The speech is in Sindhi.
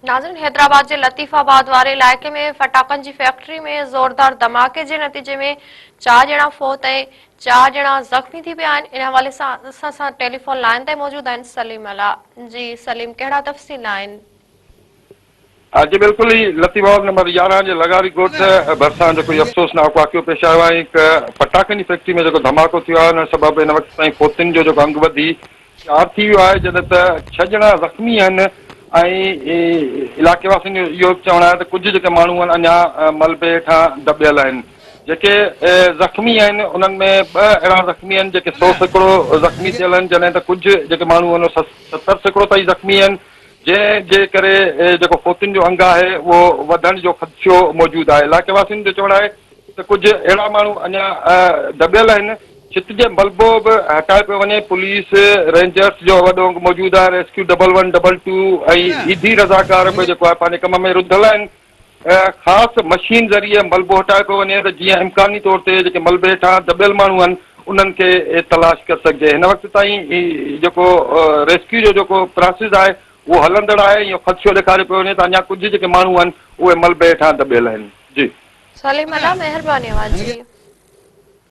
ناظرين حيدرآباد جي لطيف آباد واري علائقي ۾ ڦٽاڪن جي فيڪٽري ۾ زوردار ڌماڪي جي نتيجي ۾ چار ڄڻا فوت ۽ چار ڄڻا زخمي ٿي پيا آهن ان حوالي سان اسان سان ٽيليفون لائين تي موجود آهن سليم الا جي سليم ڪهڙا تفصيل آهن. جي بلڪل هي لطيف آباد نمبر 11 جي لغاري ڳوٺ ڀرسان جيڪو هي افسوسناڪ واقعو پيش آيو آهي هڪ ڦٽاڪن جي فيڪٽري ۾ جيڪو ڌماڪو ٿيو آهي ان سبب هن وقت تائين فوتين جو جيڪو انگ وڌي چار ٿي ويو آهي جڏهن ته ڇهه ڄڻا زخمي آهن ۽ علائقي واسين جو اهو به چوڻ آهي ته ڪجهه جيڪي ماڻهو آهن اڃا ملبي هيٺان دٻيل آهن جيڪي زخمي آهن انهن ۾ ٻه اهڙا زخمي آهن جيڪي 100% زخمي ٿيل آهن جڏهن ته ڪجهه جيڪي ماڻهو آهن 70% تائين زخمي آهن جنهن جي ڪري جيڪو فوتين جو انگ آهي اهو وڌڻ جو خدشو موجود آهي علائقي واسين جو چوڻ آهي ته ڪجهه اهڙا ماڻهو اڃا دٻيل آهن، ڇت جي ملبو به هٽايو پيو وڃي، پوليس، رينجرز جو وڏو انگ موجود آهي، rescue double one, double two ۽ Edhi رضاڪار به جيڪو آهي پنهنجي ڪم ۾ رڌل آهن، خاص مشين ذريعي ملبو هٽايو پيو وڃي ته جيئن امڪاني طور تي جيڪي ملبي هيٺان دٻيل ماڻهو آهن انهن کي تلاش ڪري سگهجي، هن وقت تائين جيڪو ريسڪيو جو جيڪو پراسز آهي اهو هلندڙ آهي ۽ اهو خدشو ڏيکاريو پيو وڃي ته اڃا ڪجهه جيڪي ماڻهو آهن اهي ملبي هيٺان دٻيل آهن. جي. سليم الله مهرباني اوهان جي.